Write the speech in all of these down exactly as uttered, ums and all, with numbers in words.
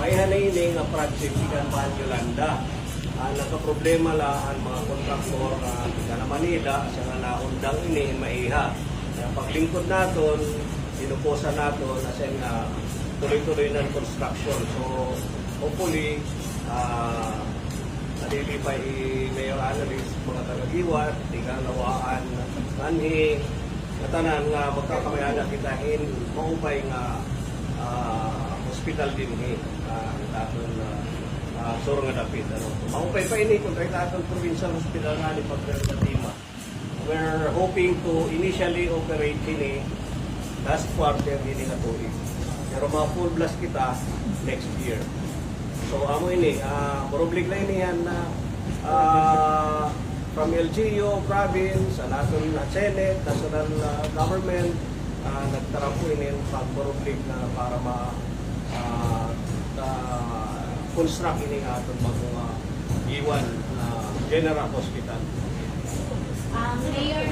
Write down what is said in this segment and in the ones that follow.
Maiha na ini nga project gikan pa han Yolanda. An nakaproblema la an mga kontraktor nga taga Manila, asya nga naundang ini, maiha. Kay paglingkod naton, inupusan naton, asya nga tuloy-tuloy na an construction. So, hopefully, ah, malilipay hi Mayor Annalise, mga taga-Guiuan, tikang Laua-an, nganhi, ngatanan nga magkakamay-ada kita hin maupay nga, ah, hospital dinhi, ah, ha aton, ah, ah, sur nga dapit, ano. Maupay pa ini kontra ha aton provincial hospital nga ni Padre Fatima. We're hoping to initially operate hini last quarter hini nga tuig. Pero ma-full blast kita next year. So, amo ini, ah, murublig la ini han, ah, ah, from L G U, province, an aton, ah, Senate, national, ah, government, ah, nagtarampo ini pagmurublig na para ma-, ah, ah, construct ini nga aton bag-o nga Guiuan, ah, General Hospital. Ah, Mayor,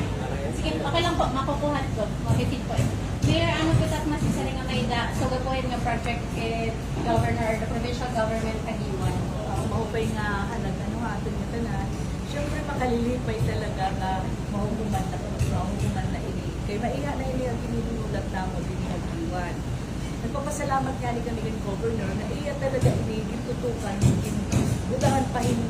sige, okay lang po, makukuha ko, ma-repeat po. Mayor, ano po it at masisiring nga may-ada, sugad po ini nga project, eh, Governor, the provincial government ha Guiuan? Ah, maupay nga halag, ano, ha aton nga tanan. Siyempre, makalilipay talaga nga mahuhuman na, mahuhuman na ini. Kay maiha na ini an ginhihinulat namon dinhi ha Guiuan. Nagpapasalamat ngani kami kan Governor na iya talaga ini gintutukan, ginbutangan pa hin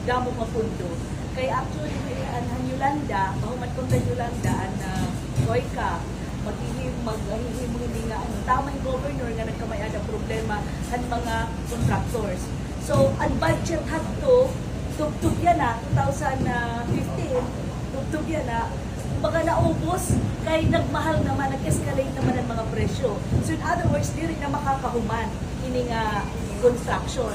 damo nga pondo. Kay actually, an han Yolanda, mahuman kon han Yolanda, an, ah, COICA, maghihim-, maghihimo hini nga, ano, tama hin Governor nga nagkamay-ada problema han mga contractors. So, an budget hadto, tubtob yana, two thousand fifteen, tubtob yana, kumbaga naubos, kay nagmahal naman, nag-escalate naman an mga presyo. So, in other words, diri na makakahuman ini nga construction.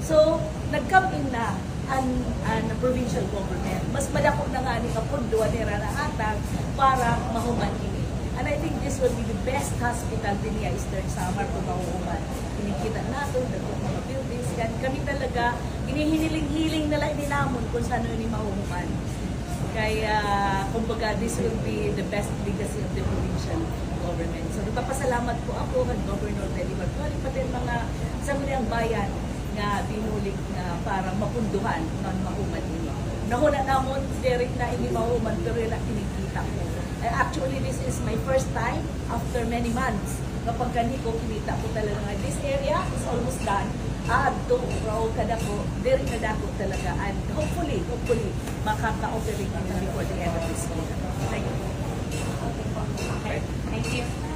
So, nag-come in na an, an provincial government. Mas madako na ngani nga pondo an ira nahatag para mahuman ini. And I think this will be the best hospital dinhi ha Eastern Samar kon mahuhuman. Kinikita naton, dagko nga mga buildings, kan kami talaga, ginhihiniling-hiling na la ini namon kon san-o ini mahuhuman. Kay, ah, kumbaga, this will be the best legacy of the provincial government. So, nagpapasalamat po ako kan Governor Dely Marcoleta, pati an mga Sangguniang Bayan nga binulig nga para mapunduhan ngan mahuman ini. Nahuna namon, diri na ini mahuman, pero yana kinikita ko. Eh, actually, this is my first time after many months. Kapag kani ko, kinita ko talaga nga this area is almost done. Aadto, raw kadako, diri na dako talaga. And hopefully, hopefully, makaka-operate kami before the end of this year. Thank you. Okay po. Okay. Thank you.